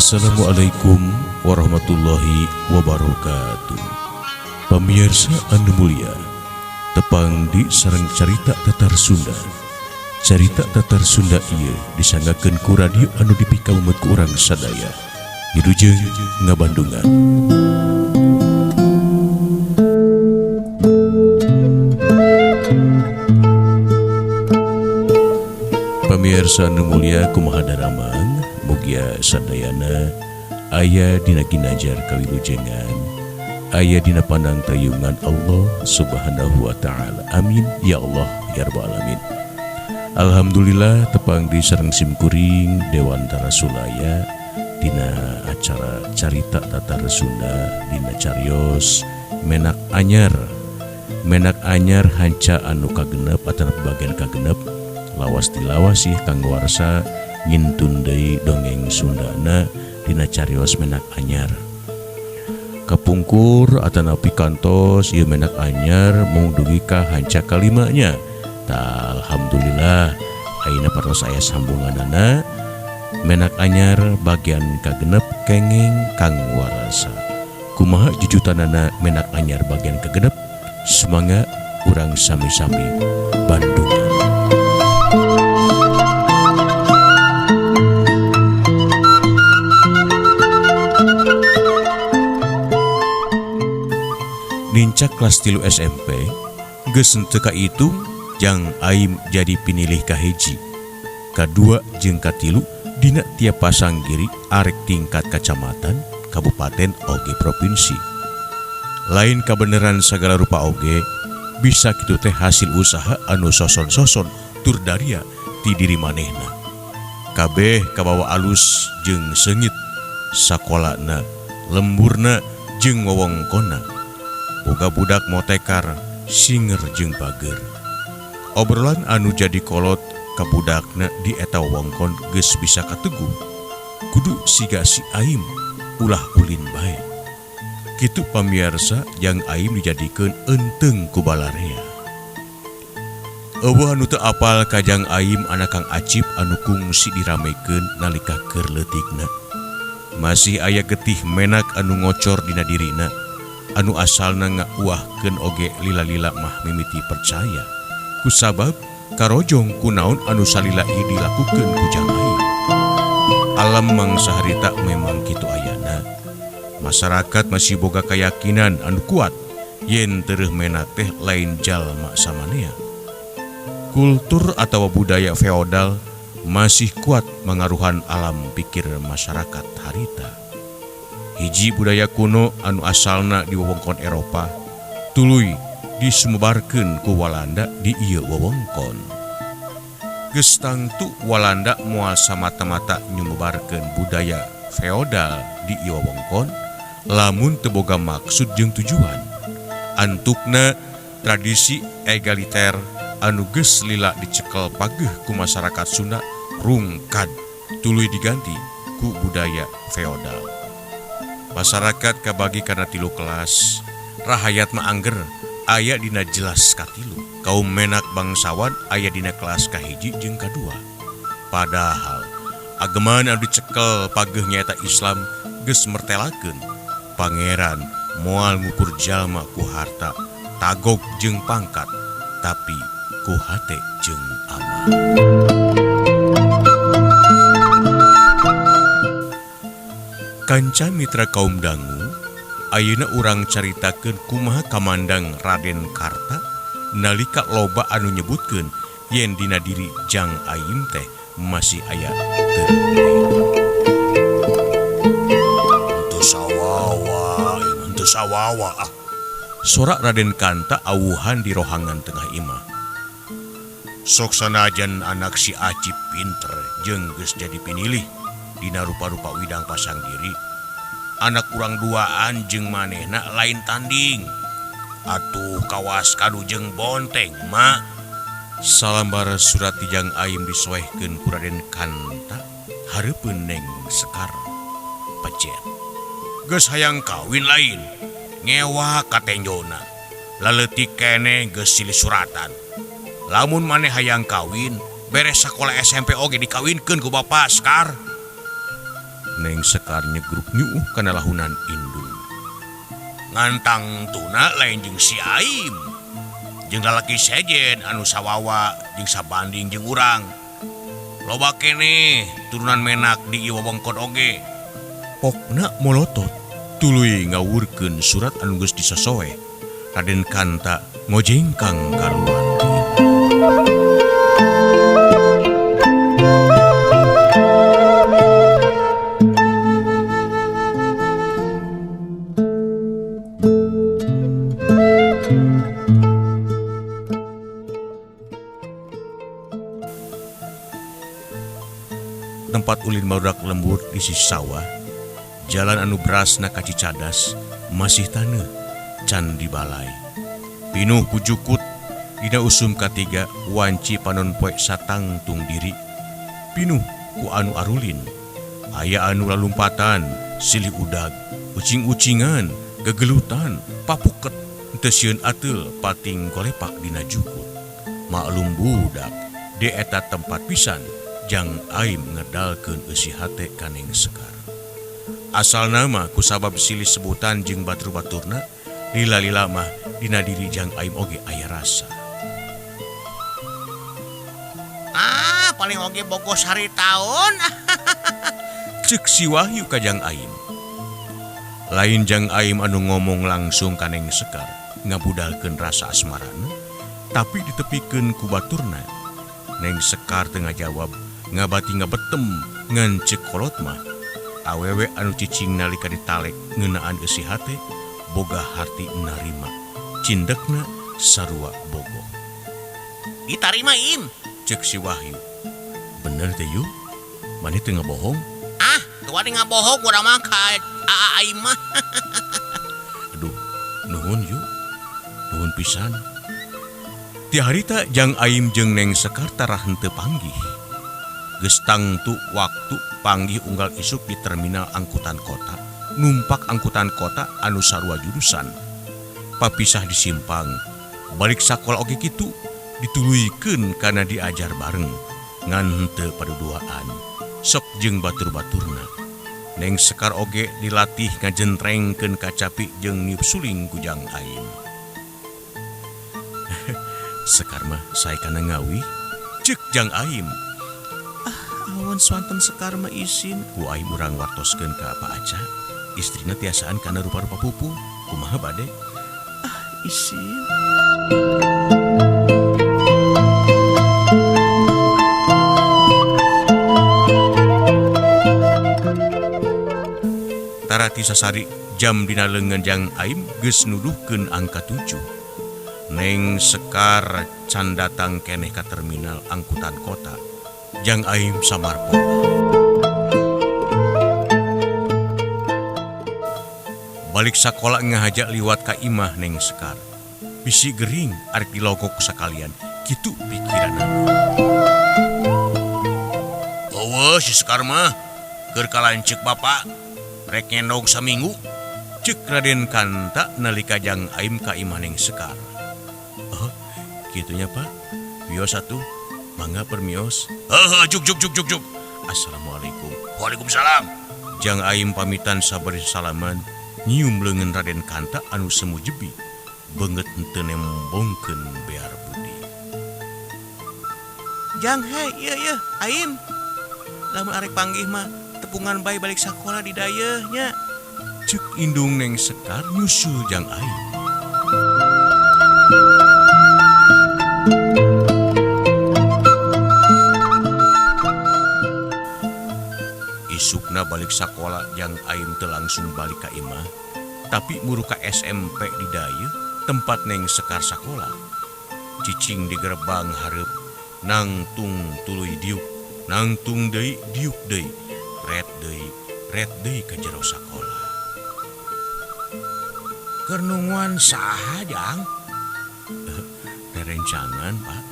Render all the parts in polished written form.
Assalamualaikum warahmatullahi wabarakatuh. Pemirsa anu mulia, tepang deui sareng Carita Tatar Sunda. Carita Tatar Sunda ieu disanggakeun ku radio anu dipikamumet ku urang sadaya. Wilujeng ngabandungan. Pamirsa anu mulia, kumaha daramang? Mugia sadayana aya dina ginajar kawilujengan, aya dina pandang tayungan Allah Subhanahu wa taala. Amin ya Allah ya rabbal alamin. Alhamdulillah, tepang deui sareng simkuring Dewantara Sulaya dina acara Carita Tatar Sunda, dina carios Menak Anyar. Menak Anyar hanca anu kagenep atau bagian kagenep. Lawas dilawas sih kanggo warsa ngintun deui dongeng Sundana dina carios Menak Anyar. Kapungkur atanapi kantos ieu Menak Anyar mung dugi ka hanca kalimanya. Tah, alhamdulillah ayeuna parantos aya sambunganana, Menak Anyar bagian kagenep, Kenging Kang Warasa. Kumaha jujutanana Menak Anyar bagian kagenep? Sumangga urang sami-sami bandungan. Nincak kelas 3 SMP, geus henteu kaitung Jang Aim jadi pinilih kahiji, kadua jeung katilu dina tiap pasanggiri, arek tingkat kacamatan, kabupaten oge provinsi. Lain kabeneran sagala rupa oge bisa kitu teh hasil usaha anu soson-soson tur daria ti diri manehna. Kabeh kabawa alus jeung seungit, sakolana, lemburna, jeung wewengkonna. Boga budak motekar, singer jeung bager. Obrolan anu jadi kolot ka budakna di eta wewengkon geus bisa kateguh. Kudu siga si Aim, ulah ulin bae. Kitu pamiarsa, Jang Aim dijadikeun eunteng ku balarea. Euweuh anu teu apal ka Jang Aim, anak Kang Acip anu kungsi diramekeun nalika keur leutikna. Masih aya getih menak anu ngocor dina dirina, anu asalna ngauahkeun oge lila-lila mah mimiti percaya. Kusabab karojong kunaon anu salila ieu dilakukeun ku Jang Aim. Alam mangsa harita memang kitu ayana. Masyarakat masih boga keyakinan anu kuat yen tereuh menak teh lain jalma samanea. Kultur atau budaya feodal masih kuat mangaruhan alam pikir masyarakat harita. Hiji budaya kuno anu asalna di wewengkon Eropa, tuluy disumebarkeun ku Walanda di ieu wewengkon. Geus tangtu Walanda moal samata-mata nyumebarkeun budaya feodal di ieu wewengkon lamun teu boga maksud jeung tujuan. Antukna tradisi egaliter anu geus lila dicekel pageuh ku masyarakat Sunda rungkad, tuluy diganti ku budaya feodal. Masyarakat kabagi kana tilu kelas. Rahayat mah angger aya dina jelas katilu. Kaum menak bangsawan aya dina kelas kahiji jeung kadua. Padahal ageman anu dicekel pageuh nyaeta Islam geus mertelakeun pangeran moal ngukur jalma ku harta, tagog jeung pangkat, tapi ku hate jeung amal. Kanca mitra kaum dangu, ayeuna urang caritakeun kumaha kamandang Raden Karta nalika loba anu nyebutkeun yen dina diri Jang Aim teh masih aya teu. Henteu sawawa, henteu sawawa ah. Sorak Raden Kanta awuhan di rohangan tengah imah. Sok sanajan anak si Acip pinter jeung geus jadi pinilih dina rupa-rupa widang pasanggiri. Anak urang duaan jeung manehna lain tanding. Atuh kawas kadu jeung bonteng, mak. Salambar surat ti Jang Aim disoehkeun ku Raden Kanta hareupeun Neng Sekar. Pejet. Geus hayang kawin lain, ngewa katenjona. Laleutik keneh geus silih suratan. Lamun maneh hayang kawin, beres sakola SMP oge dikawinkeun ku Bapak, Sekar. Neng Sekar nyegruk nyuuh kana lahunan indung. Ngan tangtuna lain jeung si Aim. Jeung lalaki sejen anu sawawa jeung sabanding jeung urang. Loba keneh turunan menak di ieu wewengkon oge. Pokna molotot tuluy ngawurkeun surat anu geus disosoeh. Raden Kanta ngojengkang kaluar. Tempat ulin barudak lembur di sisi sawah, jalan anu berasna ka Cicadas masih taneuh can dibalai. Pinuh ku jukut dina usum katiga wanci panon poe satangtung diri. Pinuh ku anu arulin, aya anu lalumpatan, silih udag, ucing-ucingan, gegelutan, papuket, teu sieun ateul pating golepak dina jukut. Maklum budak, di eta tempat pisan Jang Aim ngedalkeun eusi hate ka Neng Sekar. Asalna mah kusabab silih sebutan jeung batur-baturna, lila-lila mah dina diri Jang Aim oge aya rasa. Ah, paling oge bogo sari taun. Ceuk si Wahyu ka Jang Aim. Lain Jang Aim anu ngomong langsung ka Neng Sekar ngabudalkeun rasa asmarana, tapi ditepikeun ku baturna. Neng Sekar teu ngajawab, ngabati ngabetem ngan ceuk kolot mah. Awewe anu cicing nalika ditalek ngeunaan eusi hate boga harti narima. Cindekna sarua bogoh. Ditarima Im, ceuk si Wahyu. Bener teh yu? Maneh teu ngabohong? Ah, teu wani ngabohong urang mah ka Aa Aim mah. Aduh, nuhun yu. Nuhun pisan. Ti harita Jang Aim jeung Neng Sekar tarah henteu panggih. Geus tangtu waktu panggih unggal isuk di terminal angkutan kota, numpak angkutan kota anu sarua jurusan. Papisah di simpang, balik sakola oge kitu, dituluykeun kana diajar bareng, ngan henteu paduduaan. Sok jeung batur-baturna. Neng Sekar oge dilatih ngajentrengkeun kacapi jeung niup suling ku Jang Aim. Sekar mah sae kana ngawi, ceuk Jang Aim. Ah, awan swanten Sekar mah isin. Ku Aim urang wartoskeun ka Pak Aca. Istrina tiasaan kana rupa-rupa pupu. Kumaha bade? Ah, isin. Tarati sasari jam dina leungeun Jang Aim geus nuduhkeun angka 7. Neng Sekar can datang keneh ka terminal angkutan kota. Jang Aim samarpola. Balik sakola ngahaja liwat ka imah Neng Sekar. Bisi gering arek dilogok sakalian, kitu pikiranna. Eueuh si Sekar mah keur kalanceuk bapa rek ngendong saminggu. Ceuk Raden Kanta nalika Jang Aim ka imah Neng Sekar. Oh, kitunya Pak. Wios atuh. Mangga permios. Heuh, juk juk juk juk juk. Assalamualaikum. Waalaikumsalam. Jang Aim pamitan sabari salaman, nyium leungeun Raden Kanta anu semu jebi. Beungeut henteu nembongkeun bear budi. Jang hei, ieu ieu Aim. Lamun arek panggih mah tepungan bae balik sakola di dayeuh nya. Ceuk indung Neng Sekar nyusul Jang Aim. Isukna balik sakola Jang Aim teu langsung balik ka imah, tapi muru ka SMP di dayeuh tempat Neng Sekar sakola. Cicing di gerbang hareup, nangtung tuluy diuk, nangtung deui diuk deui, ret deui, ret deui ka jero sakola. Keur nungguan saha Jang? Rerencangan Pak.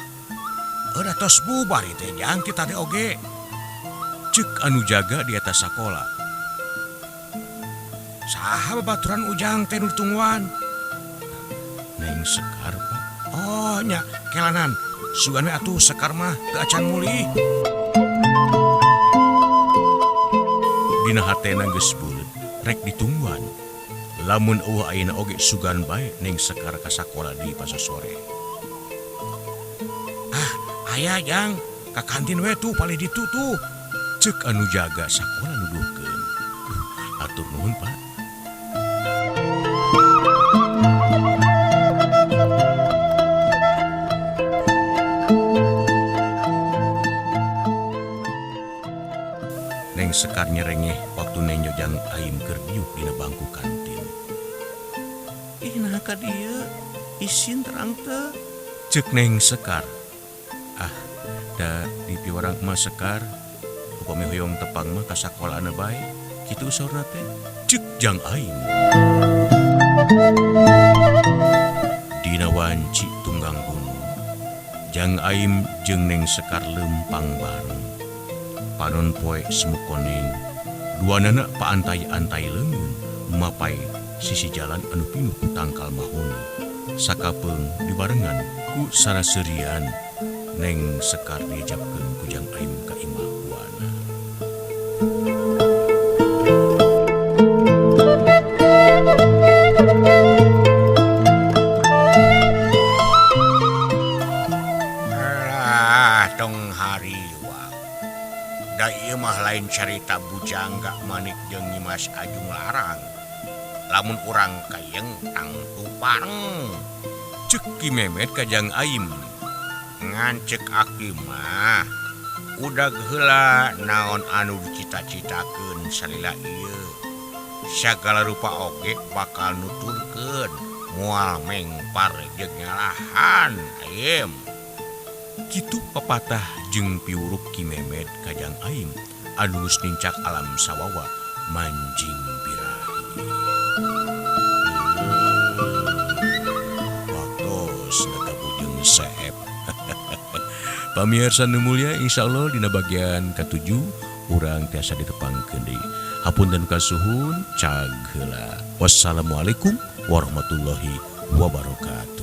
Da tos bubar ieu teh Jang kita teh oge. Ceuk anu jaga di atas sakola. Saha babaturan Ujang teh nu ditungguan? Neng Sekar Pak. Oh nya kelanan. Sugan we atuh Sekar mah teu acan mulih. Dina hatena geus buleut rek ditungguan. Lamun eueuh ayeuna oge sugan bae Neng Sekar ka sakola deui pasasore. Ah, aya Jang, ka kantin we tuh palih ditu tuh. Ceuk anu jaga sakola nuduhkeun. Duh, hatur nuhun, Pak. Neng Sekar nyerengeh waktu nenjo Jang Aim keur diuk dina bangku kantin. Ih, naha ka dieu? Isin terang teu? Ceuk Neng Sekar. Ah, da di piwarang mah Sekar, upami hoyong tepang mah ka sakolana bae, kitu saurna teh. Ceuk Jang Aim. Dina wanci tunggang gunung, Jang Aim jeung Neng Sekar leumpang bareng. Panon poe semu koneng, duanana paantay-antay leungeun mapay sisi jalan anu pinuh ku tangkal mahoni. Sakapeung dibarengan ku saraseurian, Neng Sekar diejabkeun ku Jang Aim ka imah buana. Alah, tong hariwang. Da ieu mah lain carita bujangga manik jeung Nyimas Ajung Larang. Lamun urang kayeng tangtu pareng. Ceuk Ki Memet ka Jang Aim. Ngan ceuk aki mah udag heula naon anu dicita-citakeun salila ieu. Sagala rupa oge bakal nuturkeun moal mengpar jeung nyalahan Aim. Kitu papatah jeung piwuruk Ki Memet ka Jang Aim anu geus nincak alam sawawa manjing birahi. Waktosna kabujeng seep. Pamirsa nu mulia, insyaallah dina bagian katujuh urang tiasa ditepangkeun deui. Hapunten kasuhun, cag heula. Wassalamualaikum warahmatullahi wabarakatuh.